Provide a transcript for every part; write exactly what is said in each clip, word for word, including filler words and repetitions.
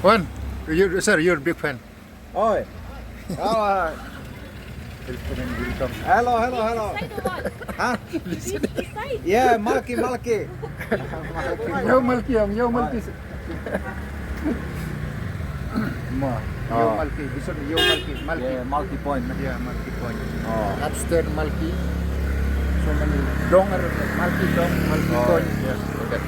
One, you, sir, you're a big fan. Oi. Oh, uh, Welcome, welcome. Hello, hello, hello. Huh? This side. Yeah, Malki, Malki. Yo Malki, um, yo Malki. Ma, yo Malki. This one, yo Malki, Malki. Yeah, Malki Point. Yeah, Malki Point. Oh. Upstairs Malki. So many dong are Malki dong, Malki Point. Yes, okay.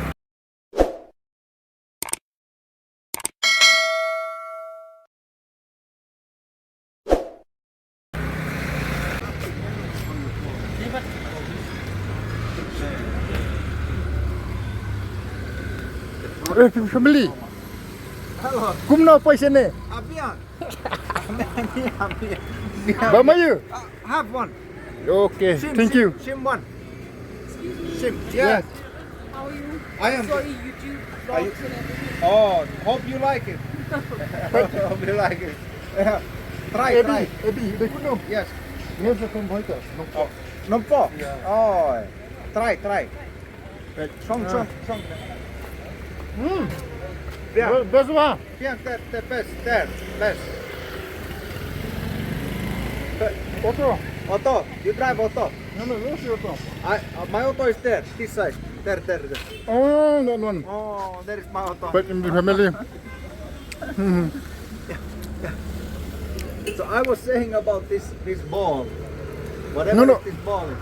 Eh, family. Hello. Kumno poi shane? Abiang. Abiang, abiang. Ba mayu? Uh, have one. Okay, thank you. Shim one. Shim. Yeah. Yes. How are you? I am. Sorry, YouTube vlogs and everything. Oh, hope you like it. Hope you like it. Yeah. Try, try. Ebi, ebi, ebi, kuno. Yes. Yes, from Boyka. Oh, nompo. Yeah. Oh, try, try. Shong, shong, shong. Hmm. Yeah. Best one. Piang, ter, ter, best, ter, best. Auto. Auto. You drive auto. No, no, no, it's auto. I, uh, my auto is there, this side. There, there, there. Oh, that one. Oh, there is my auto. But in the family. Hmm. So I was saying about this, this ball. Whatever, no, no, this ball is.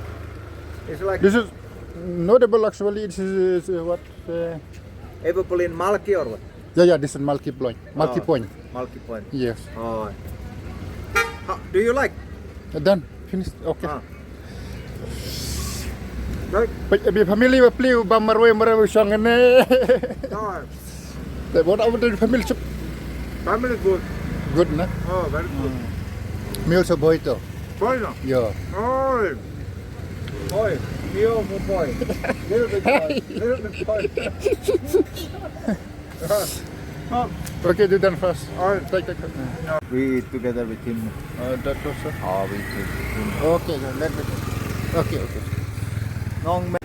It's like this is not a ball actually. It is, uh, what? Uh, Everpolin Malki or what? Yeah, yeah, this is Malki Point. Malki Point. Malki Point. Yes. Oh. How, do you like? Uh, done. Finished. Okay. Ah. Right. But, uh, family ba plie ba marwei marwei shong ne. Oh. What about the family? Family good. Good, na? Oh, very good. Me also boy to. Boy, no? Yeah. Oh. Boy, me also boy. Little bit boy. Little bit boy. Okay, do done first. All right. Take, take, take. We eat together with him. Uh, that also? Oh, we eat with him. Okay, let me. Okay, okay. Nong me.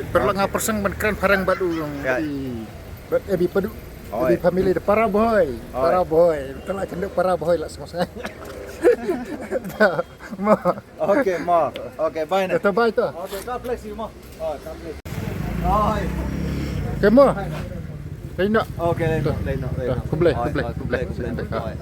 Perlu nga perseng ban kren parang badu yang di, bad ebi padu. Oh, ebi family de para boy. Para boy. Telah kenduk para boy lah semua. Mo. Okay, mo. Okay, bye na. Ito, bye to. Okay, God bless you, mo. Oh, God bless. Bye. Okay, mo. Lain na. Okay, lain na, lain na, lain na. Khublei, khublei, khublei, khublei.